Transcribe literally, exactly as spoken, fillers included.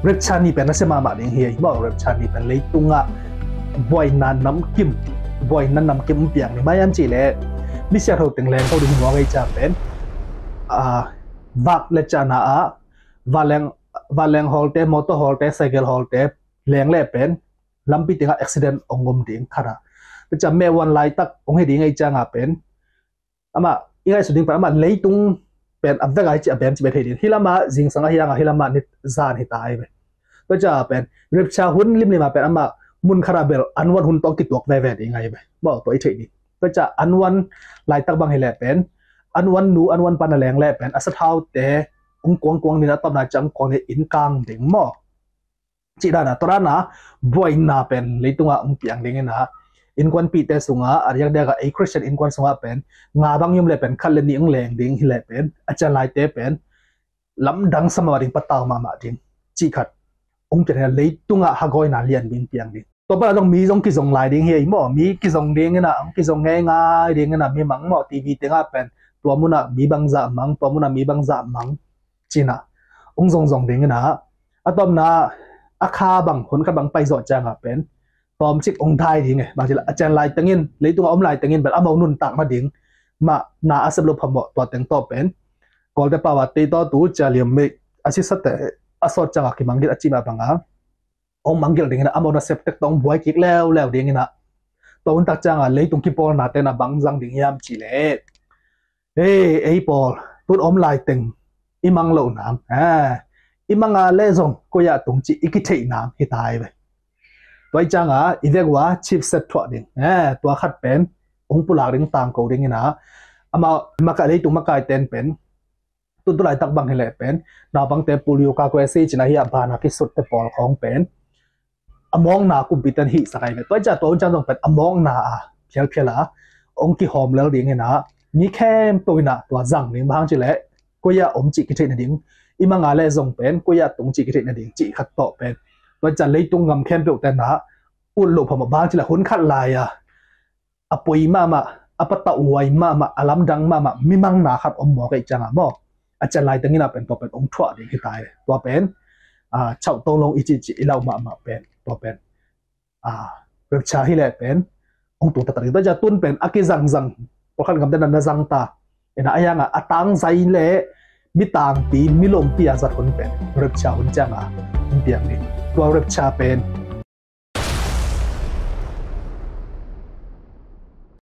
Rapture ni pen nasia mahmah ding hi ei maw. Rapture ni pen leitungah buaina namkim, buaina namkim hong piang ding. Bang hiam cih leh misiangtho teng leng ko ding hi maw, kei ciang pen vak le ciahna ah vanleng, vanleng hawlte, motor hawlte, cycle hawlte leng leh pen lampi tengah accident hong om ding khat a. Tua ciang meh uan laitak hong hi ding ei ciangah pen amah i ngaihsut ding pen amah leitung pen a vek a hi cih a bem cih bek thei ding. Hih lamah zingsang ahi hangah hih lamah nizan hi ta ahi ve. Tua ciang pen rapture hun limlim ah pen amah mun khat ah bel an uan hun tawh kituak veve ding ahi ve maw, tua i theih ding. Tua ciang an uan laitak bang hi leh pen an uan nu an uan pa na leng leh pen a sathaute hong kuangkuang ding, a tawpna ciang hong kuang ding, inn kang ding maw. Cih dan a, tua dan a buaina pen leitungah hong piang ding in a, innkuanpihte sungah a diakdiak a ei Christian innkuan sungah pen nga bang i om leh pen khat le nih hong leng ding hi leh pen a cian laite pen lamdang sa mahmah ding, patau mahmah ding cih khat hong piang ding a, leitungah hagawina lian ding piang ding. Tua pan a zong mi zong kizong lai ding hi ei maw. Mi kizong ding in a, hong kizong ngeingai ding in a, mi mang maw, TV tengah pen tua munah mi bangzah mang, tua munah mi bangzah mang ci-in a hong zongzong ding in a, a tawpna a kha bang hun khat bang pai zawh ciangah pen tawmcik hong dai ding e. Bang ci leh a cian laiteng in, leitungah om laiteng in pen amau nuntak nading mah na a sep loh phamawh tua teng tawh pen Kawlte pau a tei tawh tu cia liam mei a sisate a sawt ciangah kimangngilh a cih mah bangah hong mangngilh ding in a, amau nasep tek tawh hong buai kik leuleu ding in a, tua hun tak ciangah leitung kipawlnate na bang zang ding hiam cih leh, ei, ei pawl, tun om laiteng i mang loh nang, i mang a leh zong koi ah tung cih i kitheih nang hi ta hi ve. Tua hi ciangah i vek uh a chipset thuah ding, tua khat pen hong pulak ding, tangko ding in a, amau makai, leitung makaite in pen tun tu laitak bang hi leh pen naupangte polio ka kuai a si cih na hi a, ban a kisutte pawl khawng pen a mawkna kumpite in hihsak ahi ve. Tua hi ciang tua hun ciang zong pen a mawkna a phialphial a hong kihawm lel ding in a, mi khempeuh in a tua zang ding. Bang hang cih leh koi ah om cih kitheih nading, i mang a leh zong pen koi ah tung cih kitheih nading cih khat tawh pen tua hi ciang leitung gam khempeuhte na ut loh phamawh. Bang hang cih leh hun khat lai a a poi mahmah, a patauhhuai mahmah, a lamdang mahmah mi mangna khat om mawk ahih ciangah maw, a cian laiteng in a pen tua pen hong thuah ding hi ta hi. Tua pen chauh tong long i cihcih i lau mahmah pen tua pen rapture hi leh pen hong tung taktak ding. Tua hi ciang tun pen a kizangzang pawlkhat gamte na na zang ta in a, a hiangah a tangzai leh mi tangpi, mi lompi a zat hun pen rapture hun ciangah hong piang ding. Tua rapture pen